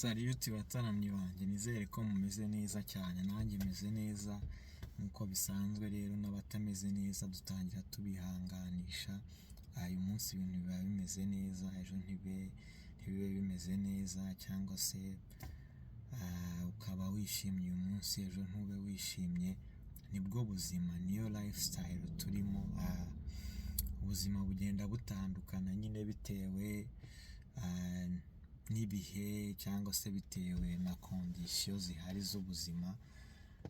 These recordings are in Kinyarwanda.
Salute bataramyi banjye, nizere ko mumeze neza cyane, nanjye meze neza nk'uko bisanzwe. Rero n'abatameze neza dutangira tubihanganisha. Uyu munsi ibintu biba bimeze neza, ejo ntibibe bimeze neza, cyangwa se ukaba wishimye uyu munsi, ejo ntube wishimye. Nibwo buzima, niyo lifestyle turimo. Ubuzima bugenda butandukana nyine bitewe n'ibihe cyangwa se bitewe na condition zihari z'ubuzima.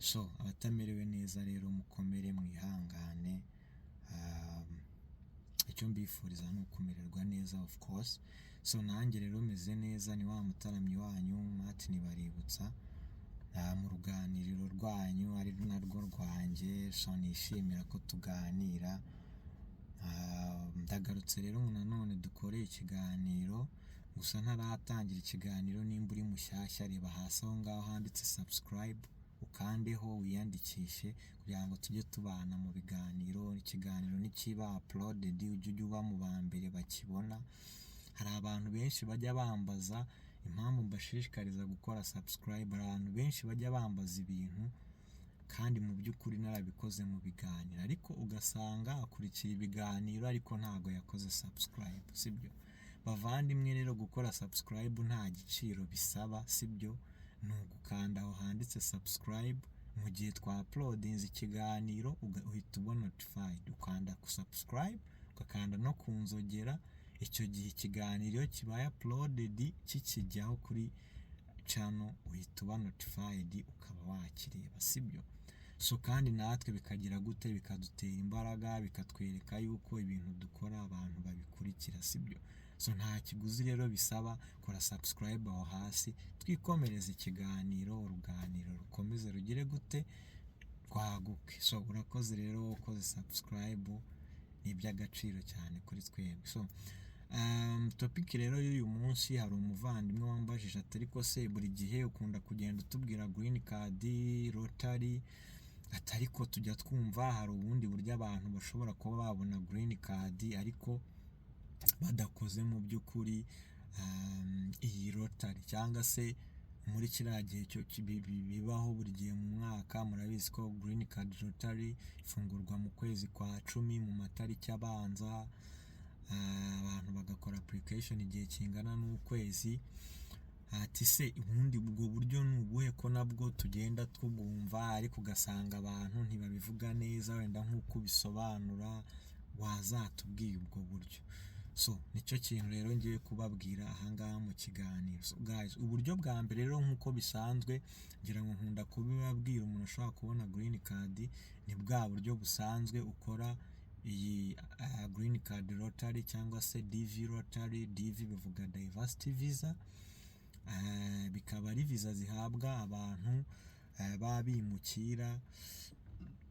So abatamerewe neza rero mukomere, mwihangane. Icyo mbifuriza ni ukumererwa neza, of course. So nanjye rero meze neza, ni wa mutaramyi wanyu Martin Baributsa, mu ruganiriro rwanyu ari narwo rwanjye. So nishimira ko tuganira. Ndagarutse rero ngo nanone dukore ikiganiro. Gusa ntaratangira ikiganiro, nimba uri mushyashya, reba hasi aho ngaho handitse subscribe, ukandeho wiyandikishe kugira ngo tujye tubana mu biganiro. Ikiganiro nikiba uploaded, ujye uba mu ba mbere bakibona. Hari abantu benshi bajya bambaza impamvu mbashishikariza gukora subscribe. Hari abantu benshi bajya bambaza ibintu kandi mu by'ukuri narabikoze mu biganiro, ariko ugasanga akurikira ibiganiro ariko ntago yakoze subscribe, sibyo bavandimwe? Rero gukora subscribe nta giciro bisaba, sibyo? Ni ugukanda aho handitse subscribe. Mu gihe twa uploadinze ikiganiro, uhita uba notified. Ukanda ku subscribe, ugakanda no ku nzogera. Icyo gihe ikiganiro iyo kibaye uploaded, kikijyaho kuri channel, uhita uba notified, ukaba wakireba, sibyo? So kandi natwe bikagira gute? Bikadutera imbaraga, bikatwereka yuko ibintu dukora abantu babikurikira, sibyo? So nta kiguzi rero bisaba, kora subscribe aho hasi, twikomereze ikiganiro, uruganiriro rukomeze rugire gute? Rwaguke. So urakoze rero ukoze subscribe, ni iby'agaciro cyane kuri twebwe. So topic rero y'uyu munsi, hari umuvandimwe wambajije ati: "Ariko se buri gihe ukunda kugenda utubwira green card lottery?" Ati: "Ariko tujya twumva hari ubundi buryo abantu bashobora kuba babona green card ariko badakoze mu by'ukuri iyi lottery, cyangwa se muri kiriya gihe cyo bibaho buri gihe mu mwaka." Murabizi ko green card lottery ifungurwa mu kwezi kwa 10 mu matariki abanza, abantu bagakora application igihe kingana n'ukwezi. Ati: "Se ubundi ubwo buryo ni ubuhe, ko nabwo tugenda tubwumva ariko ugasanga abantu ntibabivuga neza wenda nk'uko ubisobanura? Wazatubwiye ubwo buryo?" So nicyo kintu rero ngiye kubabwira ahangaha mu kiganiro. So guys, uburyo bwa mbere rero, nk'uko bisanzwe ngira ngo nkunda kubibabwira, umuntu ashobora kubona green card ni bwa buryo busanzwe ukora iyi green card lottery cyangwa se DV lottery. DV bivuga diversity visa, bikaba ari visa zihabwa abantu b'abimukira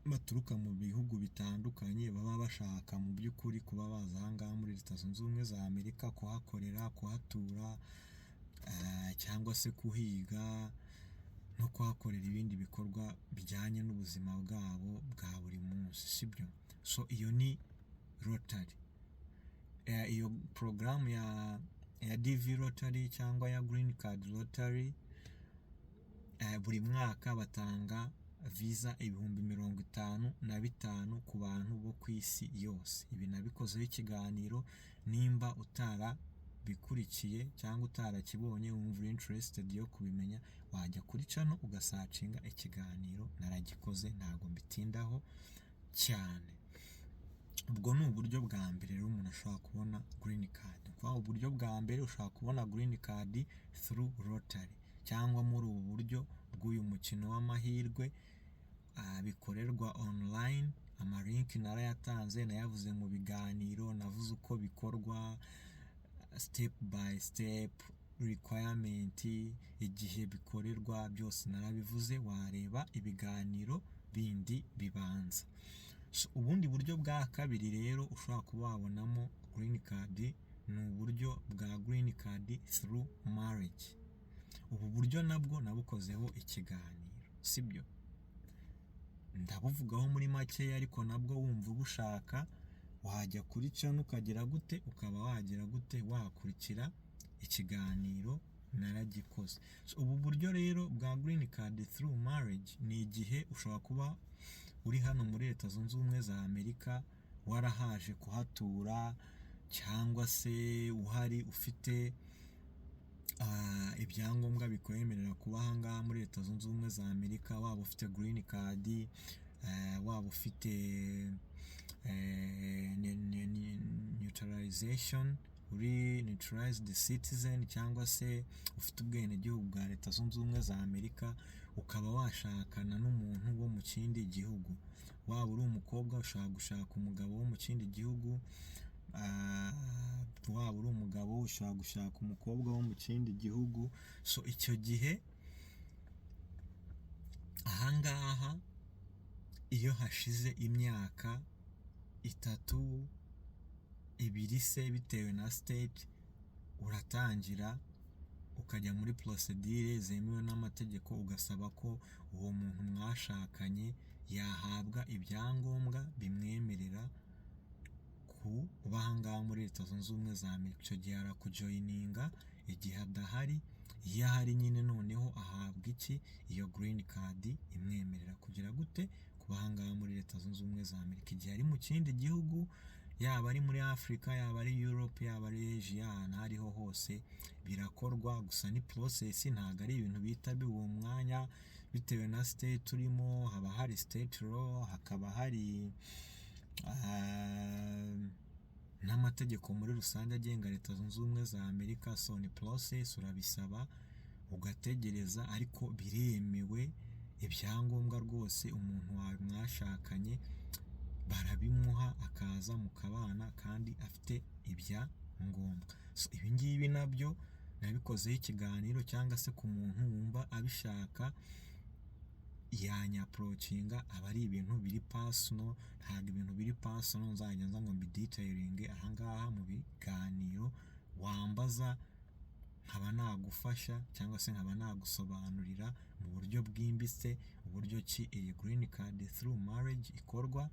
baturuka mu bihugu bitandukanye, baba bashaka mu by'ukuri kuba baza aha ngaha muri Leta Zunze Ubumwe za Amerika, kuhakorera, kuhatura, cyangwa se kuhiga no kuhakorera ibindi bikorwa bijyanye n'ubuzima bwabo bwa buri munsi, sibyo? So iyo ni lottery. Iyo porogaramu ya DV lottery cyangwa ya green card lottery, buri mwaka batanga viza 55,000 ku bantu bo ku isi yose. Ibi nabikozeho ikiganiro, nimba utarabikurikiye cyangwa utarakibonye, wumva uri interested yo kubimenya, wajya kuri channel ugasearchinga ikiganiro, naragikoze, ntabwo mbitindaho cyane. Ubwo ni uburyo bwa mbere rero umuntu ashobora kubona green card. Ni ukuvuga uburyo bwa mbere ushobora kubona green card through lottery cyangwa muri ubu buryo bw'uyu mukino w'amahirwe bikorerwa online. Amalink narayatanze, nayavuze mu biganiro, navuze uko bikorwa step by step, requirement, igihe bikorerwa, byose narabivuze, wareba ibiganiro bindi bibanza. Ubundi buryo bwa kabiri rero ushobora kuba wabonamo green card ni uburyo bwa green card through marriage. Ubu buryo nabwo nabukozeho ikiganiro, sibyo? Ndabuvugaho muri makeya, ariko nabwo wumva ubushaka wajya kuri channel ukagira gute? Ukaba wagira gute? Wakurikira ikiganiro. Naragikoze. So, ubu buryo rero bwa green card through marriage ni igihe ushobora kuba uri hano muri Leta Zunze Ubumwe za Amerika, warahaje kuhatura, cyangwa se uhari ufite ibyangombwa bikwemerera kuba aha ngaha muri Leta Zunze Ubumwe za Amerika, waba ufite green card, waba ufite naturalization, uri naturalized citizen, cyangwa se ufite ubwenegihugu bwa Leta Zunze Ubumwe za Amerika, ukaba washakana n'umuntu wo mu kindi gihugu. Waba uri umukobwa, ushobora gushaka umugabo wo mu kindi gihugu, waba uri umugabo, ushobora gushaka umukobwa wo mu kindi gihugu. So icyo gihe ahangaha, iyo hashize imyaka 3, 2 se, bitewe na state, uratangira ukajya muri procedure zemewe n'amategeko, ugasaba ko uwo muntu mwashakanye yahabwa ibyangombwa bimwemerera kuba aha ngaha muri Leta Zunze Ubumwe za Amerika. Icyo gihe arakujoininga igihe adahari. Iyo ahari nyine, noneho ahabwa iki? Iyo green card imwemerera kugira gute? Kuba aha ngaha muri Leta Zunze Ubumwe za Amerika. Igihe ari mu kindi gihugu, yaba ari muri Afurika, yaba ari Europe, yaba ari Asia, ahantu aho ariho hose birakorwa. Gusa ni process, ntabwo ari ibintu bihita biba uwo mwanya. Bitewe na state urimo, haba hari state law, hakaba hari n'amategeko muri rusange agenga Leta Zunze Ubumwe za Amerika. So ni process, urabisaba, ugategereza, ariko biremewe. Ibyangombwa rwose umuntu wawe mwashakanye barabimuha, akaza mukabana kandi afite ibyangombwa. So ibi ngibi nabyo nabikozeho ikiganiro, cyangwa se ku muntu wumva abishaka yanyapproachinga. Aba ari ibintu biri personal, ntabwo ibintu biri personal nzajya nza ngo mbidetailinge ahangaha mu biganiro. Wambaza nkaba nagufasha, cyangwa se nkaba nagusobanurira mu buryo bwimbitse uburyo ki iyi green card through marriage ikorwa,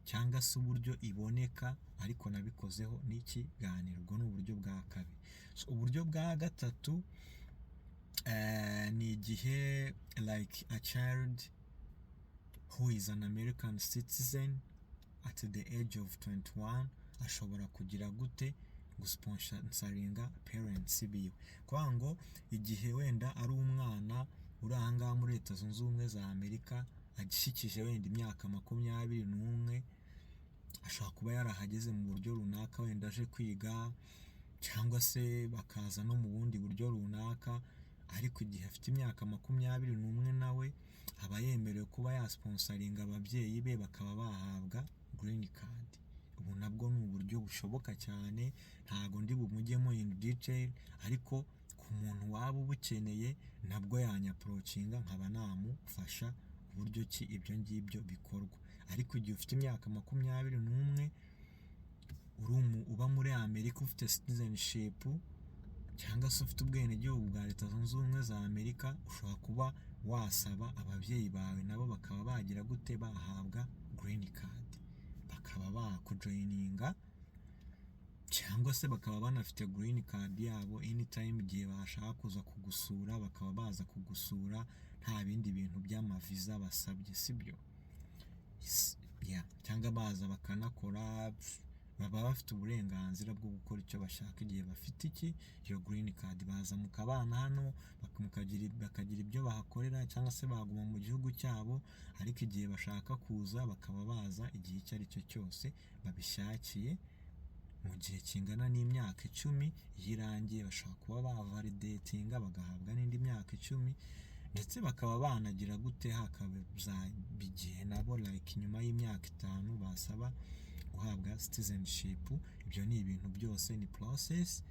cyangwa se uburyo iboneka, ariko nabikozeho n'ikiganiro. Ubwo ni uburyo bwa kabiri. So, uburyo bwa gatatu ni igihe like a child who is an American citizen at the age of 21 ashobora kugira gute? Gusponsoringa parents biwe. Kuvuga ngo igihe wenda ari umwana uri aha ngaha muri Leta Zunze Ubumwe za Amerika, agishikije wenda imyaka 21, ashobora kuba yarahageze mu buryo runaka, wenda aje kwiga, cyangwa se bakaza no mu bundi buryo runaka, ariko igihe afite imyaka 21, nawe aba yemerewe kuba yasponsoringa ababyeyi be bakaba bahabwa green card. Ubu nabwo ni uburyo bushoboka cyane. Ntago ndi bumujyemo in detail, ariko ku muntu waba ubukeneye nabwo yanyapproachinga, nkaba namufasha uburyo ki ibyo ngibyo bikorwa. Ariko igihe ufite imyaka 21, uri uba muri Amerika, ufite citizenship cyangwa se ufite ubwenegihugu bwa Leta Zunze Ubumwe za Amerika, ushobora kuba wasaba ababyeyi bawe nabo bakaba bagira gute? Bahabwa green card, bakaba bakujoininga, cyangwa se bakaba banafite green card yabo. Anytime igihe bashaka kuza kugusura, bakaba baza kugusura nta bindi bintu by'amaviza basabye, sibyo? Yeah. Cyangwa baza bakanakora, baba bafite uburenganzira bwo gukora icyo bashaka igihe bafite iki? Iyo green card. Baza mukabana hano, bakagira ibyo bahakorera, cyangwa se baguma mu gihugu cyabo, ariko igihe bashaka kuza bakaba baza igihe icyo ari cyo cyose babishakiye, mu gihe kingana n'imyaka 10. Iyo irangiye, bashobora kuba bavalidatinga bagahabwa n'indi myaka 10, ndetse bakaba banagira gute? Hakazaba igihe nabo like nyuma y'imyaka 5 basaba guhabwa citizenship. Ibyo ni ibintu byose ni process.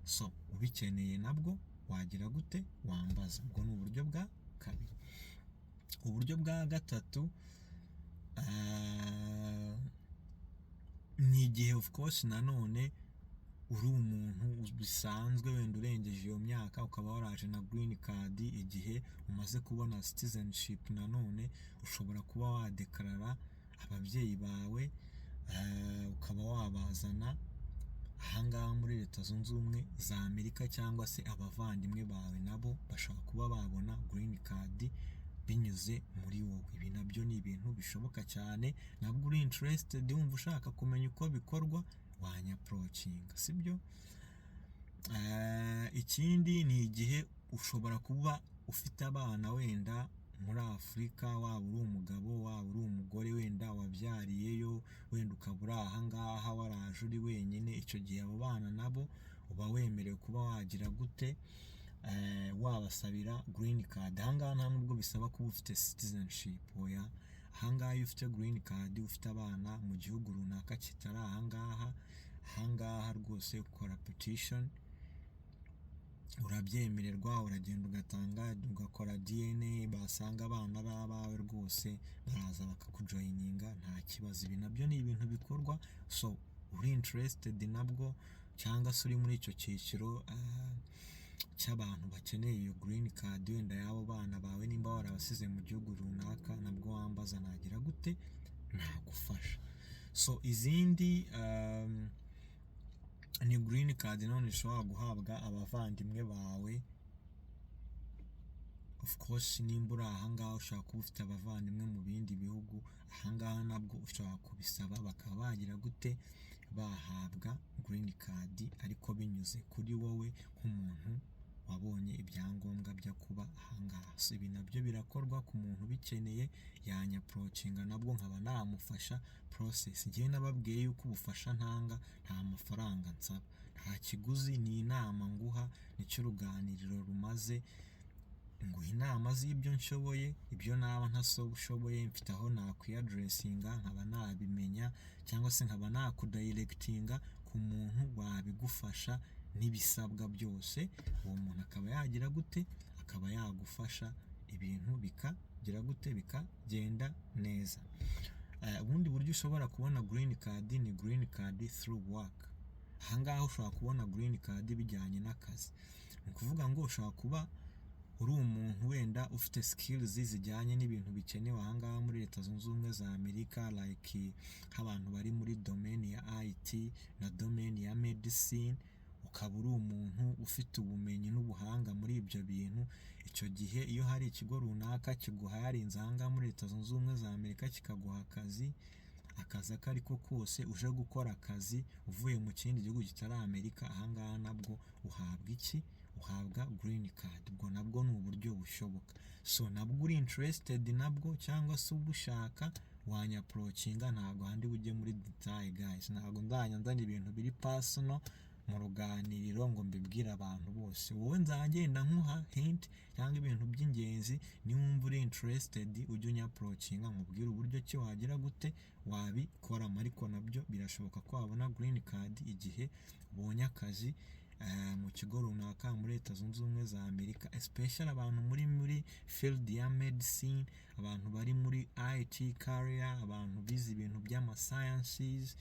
So ubikeneye nabwo wagira gute? Wambaza. Ubwo ni uburyo bwa kabiri. Uburyo bwa gatatu ni igihe, of course, nanone uri umuntu bisanzwe, wenda urengeje iyo myaka, ukaba waraje na green card. Igihe umaze kubona citizenship, nanone ushobora kuba wadeclarara ababyeyi bawe, ukaba wabazana. Ahangaha muri Leta Zunze Ubumwe za Amerika, cyangwa se abavandimwe bawe nabo bashobora kuba babona green card binyuze muri wowe. Ibi nabyo ni ibintu bishoboka cyane. Nabwo uri interested, wumva ushaka kumenya uko bikorwa, wanyapproachinga, sibyo? Ikindi ni igihe ushobora kuba ufite abana wenda muri Afurika, waba uri umugabo, waba uri umugore, wenda wabyariyeyo, wenda ukaba uri ahangaha waraje uri wenyine. Icyo gihe abo bana nabo uba wemerewe kuba wagira gute? Wabasabira green card. Ahangaha nta nubwo bisaba kuba ufite citizenship, oya. Ahangaha iyo ufite green card, ufite abana mu gihugu runaka kitari ahangaha, ahangaha rwose ukora petition, urabyemererwa. Uragenda ugatanga, ugakora DNA, basanga abana ari abawe, rwose baraza bakakujoininga, nta kibazo. Ibi nabyo ni ibintu bikorwa. So uri interested nabwo, cyangwa se uri muri icyo cyiciro cy'abantu bakeneye iyo green card wenda y'abo bana bawe, nimba warabasize mu gihugu runaka, nabwo wambaza, nagira gute? Nagufasha. So izindi ni green card none ishobora guhabwa abavandimwe bawe. Of course, nimba uri ahangaha, ushobora kuba ufite abavandimwe mu bindi bihugu. Ahangaha nabwo ushobora kubisaba, bakaba bagira gute? Bahabwa green card, ariko binyuze kuri wowe nk'umuntu wabonye ibyangombwa byo kuba ahangaha. So ibi nabyo birakorwa. Ku muntu ubikeneye yanyapproachinga, nabwo nkaba namufasha process. Njyewe nababwiye yuko ubufasha ntanga nta mafaranga nsaba, nta kiguzi, ni inama nguha, nicyo uruganiriro rumaze. Nguha inama z'ibyo nshoboye, ibyo naba ntashoboye mfite aho nakwiyaddressinga nkaba nabimenya, cyangwa se nkaba nakudirectinga ku muntu wabigufasha n'ibisabwa byose. Uwo muntu akaba yagira gute? Akaba yagufasha, ibintu bikagira gute? Bikagenda neza. Ubundi buryo ushobora kubona green card ni green card through work. Ahangaha ushobora kubona green card bijyanye n'akazi. Ni ukuvuga ngo ushobora kuba uri umuntu wenda ufite skills zijyanye n'ibintu bikenewe ahangaha muri Leta Zunze Ubumwe za Amerika, like nk'abantu bari muri domain ya IT na domain ya medicine, ukaba uri umuntu ufite ubumenyi n'ubuhanga muri ibyo bintu. Icyo gihe iyo hari ikigo runaka kiguhirinze ahangaha muri Leta Zunze Ubumwe za Amerika, kikaguha akazi, akazi ako ari ko kose, uje gukora akazi uvuye mu kindi gihugu kitari Amerika, ahangaha nabwo uhabwa iki? Uhabwa green card. Ubwo nabwo ni uburyo bushoboka. So nabwo uri interested nabwo, cyangwa se ubushaka, wanyapproachinga. Ntabwo handi bujye muri detail, guys. Ntabwo ndanya nzana ibintu biri personal mu ruganiriro ngo mbibwire abantu bose. Wowe nzagenda nkuha hint cyangwa ibintu by'ingenzi. Niwumva uri interested, ujye unyapproachinga, nkubwire uburyo ki wagira gute? Wabikoramo. Ariko nabyo birashoboka ko wabona green card igihe ubonye akazi mu kigo runaka muri Leta Zunze Ubumwe za Amerika, especially abantu muri field ya medicine, abantu bari muri IT career, abantu bize ibintu by'ama sciences,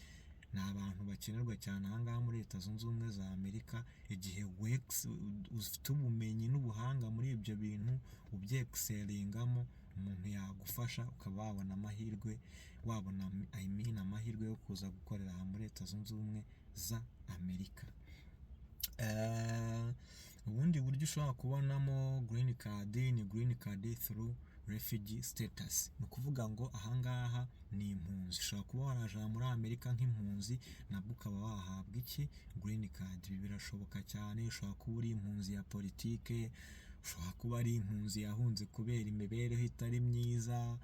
ni abantu bakenerwa cyane ahangaha muri Leta Zunze Ubumwe za Amerika. Igihe ufite ubumenyi n'ubuhanga muri ibyo bintu, ubyexcellingamo, umuntu yagufasha ukaba wabona amahirwe, wabona, I mean, amahirwe yo kuza gukorera aha muri Leta Zunze Ubumwe za Amerika. Ubundi buryo ushobora kubonamo green card ni green card through refugee status. Ni ukuvuga ngo ahangaha ni impunzi. Ushobora kuba waraje aha muri Amerika nk'impunzi, nabwo ukaba wahabwa iki? Green card. Ibi birashoboka cyane. Ushobora kuba uri impunzi ya politike, ushobora kuba ari impunzi yahunze kubera imibereho itari myiza.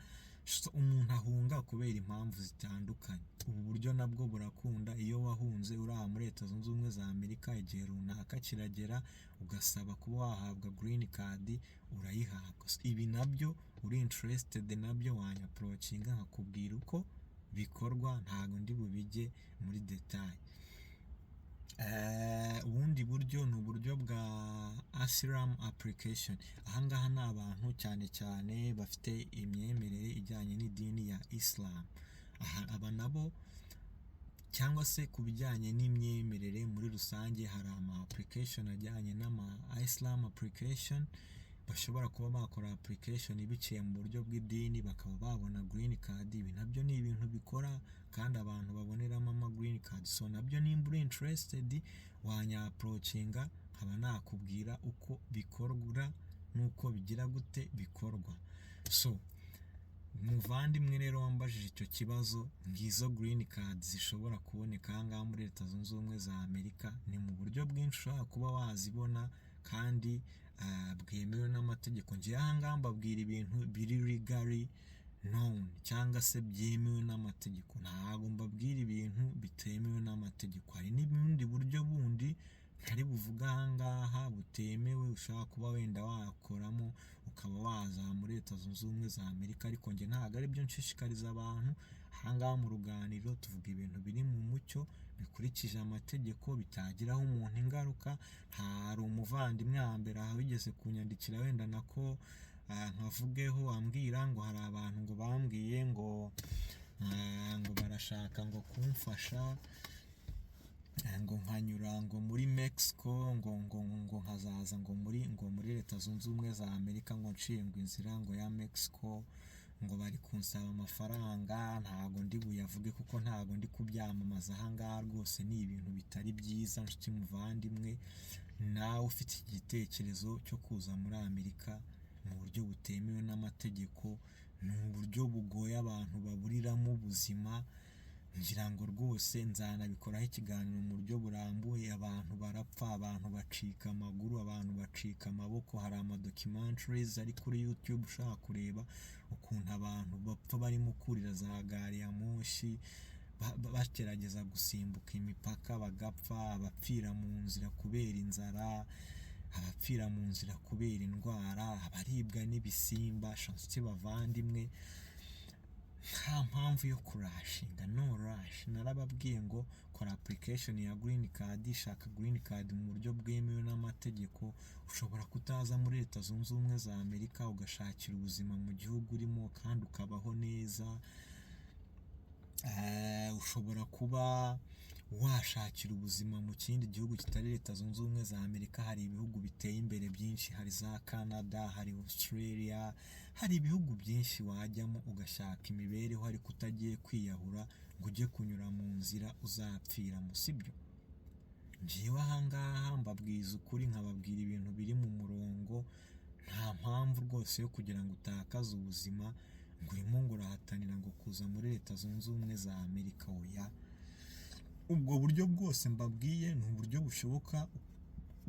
Umuntu ahunga kubera impamvu zitandukanye. Ubu buryo nabwo burakunda. Iyo wahunze uri aha muri Leta Zunze Ubumwe za Amerika, igihe runaka kiragera ugasaba kuba wahabwa green card, urayihabwa. Ibi nabyo uri interested nabyo, wanyapproachinga nkakubwira uko bikorwa. Ntabwo ndi bubijye muri detail. Ubundi buryo ni uburyo bwa asylum application. Ahangaha ni abantu cyane cyane bafite imyemerere ijyanye n'idini ya Islam. Aha aba nabo, cyangwa se ku bijyanye n'imyemerere muri rusange, hari ama application ajyanye n'ama asylum application. bashobora kuba bakora application biciye mu buryo bw'idini, bakaba babona green card. Ibi nabyo ni ibintu bikora kandi abantu baboneramo ama green card. So nabyo nimba uri interested, wanyapproachinga, nkaba nakubwira uko bikorwa n'uko bigira gute bikorwa. So muvandimwe rero wambajije icyo kibazo, ngizo green card zishobora kuboneka aha ngaha muri Leta Zunze Ubumwe za Amerika. Ni mu buryo bwinshi ushobora kuba wazibona kandi bwemewe n'amategeko. Ngewe aha ngaha mbabwira ibintu biri legally known cyangwa se byemewe n'amategeko, ntabwo mbabwira ibintu bitemewe n'amategeko. Hari n'ubundi buryo bundi ntari buvuge aha ngaha butemewe, ushobora kuba wenda wakoramo ukaba waza muri Leta Zunze Ubumwe za Amerika, ariko njye ntabwo aribyo nshishikariza abantu. Aha ngaha mu ruganiriro tuvuga ibintu biri mu mucyo, bikurikije amategeko, bitagiraho umuntu ingaruka. Hari umuvandimwe hambere aha wigeze kunyandikira, wenda nako nkavugeho, ambwira ngo hari abantu ngo bambwiye ngo barashaka ngo kumfasha, ngo nkanyura ngo muri Mexico, ngo nkazaza ngo muri Leta Zunze Ubumwe za Amerika, ngo nciye ngo inzira ngo ya Mexico, ngo bari kunsaba amafaranga. Ntago ndi buyavuge kuko ntago ndi kubyamamaza aha ngaha rwose, ni ibintu bitari byiza. Nshuti muvandimwe, nawe ufite igitekerezo cyo kuza muri Amerika mu buryo butemewe n'amategeko, ni uburyo bugoye, abantu baburiramo ubuzima. Ngira ngo rwose nzanabikoraho ikiganiro mu buryo burambuye. Abantu barapfa, abantu bacika amaguru, abantu bacika amaboko. Hari amadocumentaries ari kuri YouTube ushobora kureba ukuntu abantu bapfa barimo kurira za gari ya moshi, bagerageza gusimbuka imipaka bagapfa, abapfira mu nzira kubera inzara, abapfira mu nzira kubera indwara, abaribwa n'ibisimba. Nshuti bavandimwe, nta mpamvu yo kurushinga, no rush. Narababwiye ngo kora application ya green card, shaka green card mu buryo bwemewe n'amategeko. Ushobora kutaza muri Leta Zunze Ubumwe za Amerika, ugashakira ubuzima mu gihugu urimo kandi ukabaho neza. Ushobora kuba washakira ubuzima mu kindi gihugu kitari Leta Zunze Ubumwe za Amerika. Hari ibihugu biteye imbere byinshi, hari za Canada, hari Australia, hari ibihugu byinshi wajyamo ugashaka imibereho, ariko utagiye kwiyahura ngo ujye kunyura mu nzira uzapfiramo, sibyo? Njyewe aha ngaha mbabwiza ukuri, nkababwira ibintu biri mu murongo. Nta mpamvu rwose yo kugira ngo utakaze ubuzima ngo urimo ngo urahatanira ngo kuza muri Leta Zunze Ubumwe za Amerika, oya. Ubwo buryo bwose mbabwiye ni uburyo bushoboka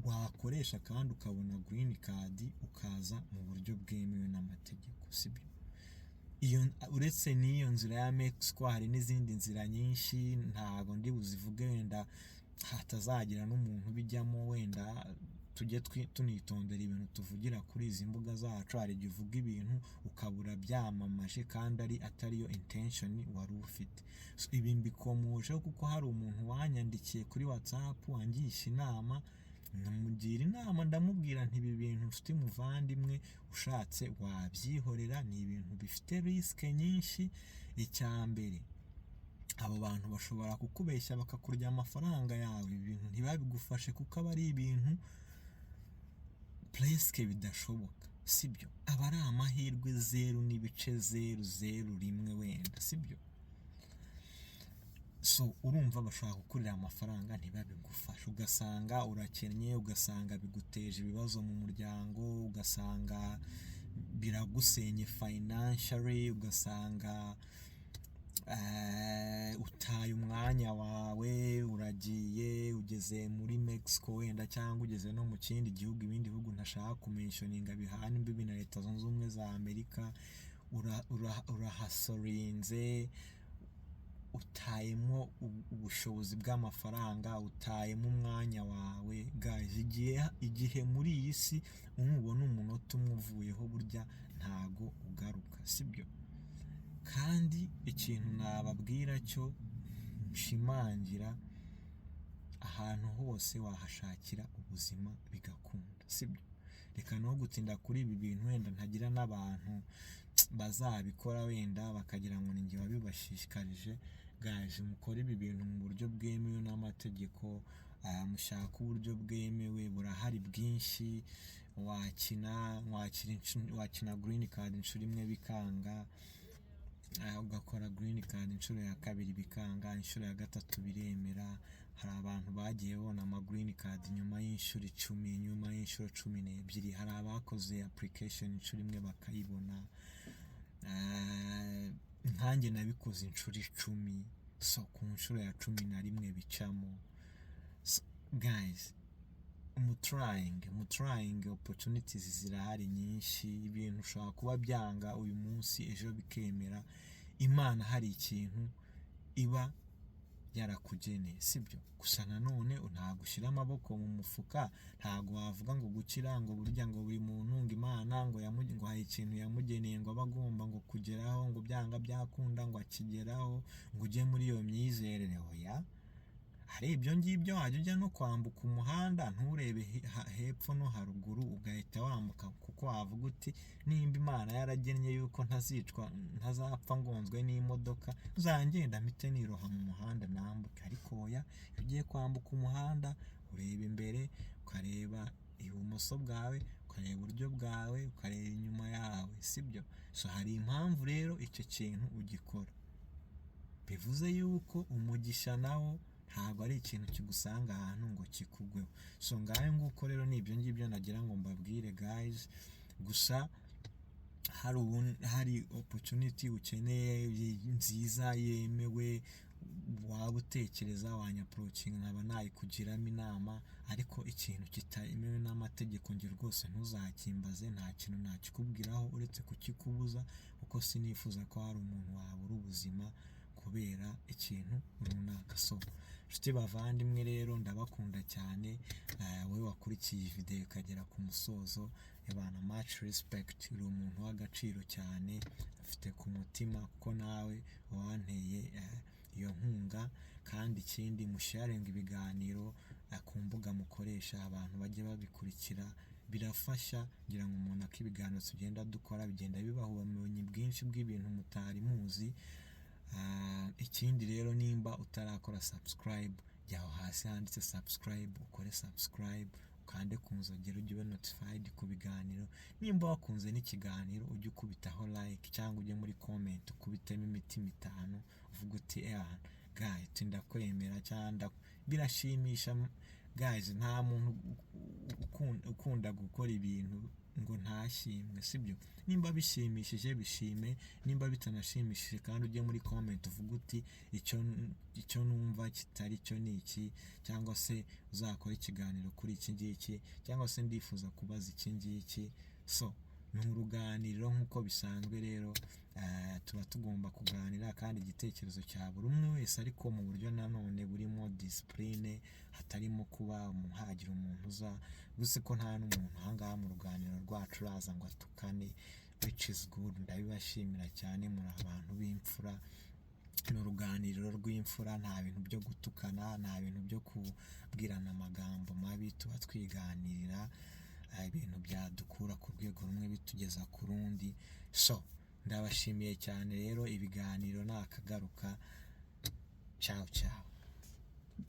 wakoresha kandi ukabona green card, ukaza mu buryo bwemewe n'amategeko, sibyo? Iyo uretse n'iyo nzira ya Mexico, hari n'izindi nzira nyinshi, ntago ndi buzivuge, wenda hatazagira n'umuntu ubijyamo. Wenda tujye tunitondera ibintu tuvugira kuri izi mbuga zacu. Hari igihe uvuga ibintu ukabura byamamaje kandi ari atariyo intention wari ufite. So, ibi mbikomojeho kuko hari umuntu wanyandikiye kuri WhatsApp angisha inama. Namugira inama, ndamubwira nti: "Ibi bintu, nshuti muvandimwe, ushatse wabyihorera, ni ibintu bifite risk nyinshi. Icya mbere, abo bantu bashobora kukubeshya bakakurya amafaranga yawe, ibi bintu ntibabigufashe, kuko aba ari ibintu presque bidashoboka, sibyo? Aba ari amahirwe 0.001 wenda, sibyo?" So urumva bashobora kukurira amafaranga ntibabigufashe, ugasanga urakennye, ugasanga biguteje ibibazo mu muryango, ugasanga biragusenye financially, ugasanga utaye umwanya wawe, uragiye ugeze muri Mexico wenda, cyangwa ugeze no mu kindi gihugu, ibindi bihugu ntashaka kumentioninga bihana imbibi na Leta Zunze Ubumwe za Amerika, urahasorinze, utayemo ubushobozi bw'amafaranga, utayemo umwanya wawe. Guys, igihe muri iyi si nubona umunota umwe uvuyeho, burya ntago ugaruka, sibyo? Kandi ikintu nababwira cyo nshimangira, ahantu hose wahashakira ubuzima bigakunda, sibyo? Reka no gutinda kuri ibi bintu, wenda ntagira n'abantu bazabikora wenda bakagira ngo ni njye wabibashishikarije. Guys, mukore ibi bintu mu buryo bwemewe n'amategeko, mushake uburyo bwemewe, burahari bwinshi. Wakina green card inshuro imwe bikanga, ugakora green card inshuro ya kabiri bikanga, inshuro ya gatatu biremera. Hari abantu bagiye babona ama green card nyuma y'inshuro 10, nyuma y'inshuro 12. Hari abakoze application inshuro imwe bakayibona. Nkanjye nabikoze inshuro 10, so ku nshuro ya 11 bicamo. So, guys, mutryinge, opportunities zirahari nyinshi. Ibintu ushobora kuba byanga uyu munsi, ejo bikemera. Imana hari ikintu iba yarakugeneye, sibyo? Gusa nanone ntabwo ushyira amaboko mu mufuka, ntabwo wavuga ngo gukira, ngo burya ngo buri muntu ngo Imana ngo hari ikintu yamugeneye, ngo aba agomba ngo kugeraho, ngo byanga byakunda ngo akigeraho, ngo ujye muri iyo myizerere. Oya, hari ibyo ngibyo wajya ujya no kwambuka umuhanda nturebe hepfo no haruguru, ugahita wambuka, kuko wavuga uti: "Nimba Imana yaragennye yuko ntazicwa, ntazapfa ngonzwe n'imodoka, nzagenda mpite niroha mu muhanda nambuke." Ariko oya, iyo ugiye kwambuka umuhanda ureba imbere, ukareba ibumoso bwawe, ukareba iburyo bwawe, ukareba inyuma yawe, sibyo? So hari impamvu rero icyo kintu ugikora. Bivuze yuko umugisha nawo ntabwo ari ikintu kigusanga ahantu ngo kikugweho. So ngayo nguko rero, ni ibyo ngibyo nagira ngo mbabwire, guys. Gusa hari opportunity ukeneye nziza yemewe waba utekereza, wanyapproachinga nkaba nayikugiramo inama. Ariko ikintu kitemewe n'amategeko, njye rwose ntuzakimbaze, nta kintu nakikubwiraho uretse kukikubuza, kuko sinifuza ko hari umuntu wabura ubuzima kubera ikintu runaka. So nshuti bavandimwe rero, ndabakunda cyane. Wowe wakurikiye iyi video ikagera ku musozo, ebana, much respect, uri umuntu w'agaciro cyane, ufite ku mutima, kuko nawe wanteye iyo nkunga. Kandi ikindi, musharinga ibiganiro ku mbuga mukoresha, abantu bajye babikurikira, birafasha. Ngira ngo umuntu ako ibiganiro tugenda dukora bigenda bibaha ubumenyi bwinshi bw'ibintu mutari muzi. Ikindi rero, nimba utarakora subscribe, jya aho hasi handitse subscribe, ukore subscribe, ukande ku nzogera, ujye ube notified ku biganiro. Nimba wakunze n'ikiganiro, ujye ukubitaho like, cyangwa ujye muri comment ukubitemo imitima itanu, uvuga uti: "Eh guys, ndakwemera," cyangwa birashimisha. Guys, nta muntu ukunda gukora ibintu ngo ntashimwe, sibyo? Nimba bishimishije, bishime. Nimba bitanashimishije kandi, ujye muri comment uvuge uti: Icyo numva kitari cyo ni iki," cyangwa se "Uzakora ikiganiro kuri iki ngiki," cyangwa se "Ndifuza kubaza iki ngiki." So ni uruganiriro nk'uko bisanzwe rero, tuba tugomba kuganira kandi igitekerezo cya buri umwe wese, ariko mu buryo nanone burimo discipline, hatarimo kuba hagira umuntu uza gusa, ko nta n'umuntu ahangaha mu ruganiriro rwacu uraza ngo atukane, which is good. Ndabibashimira cyane, muri abantu b'imfura. Ni uruganiriro rw'imfura, nta bintu byo gutukana, nta bintu byo kubwirana amagambo mabi. Tuba twiganirira ibintu byadukura ku rwego rumwe bitugeza ku rundi. So ndabashimiye cyane rero, ibiganiro ni akagaruka. Ciao ciao.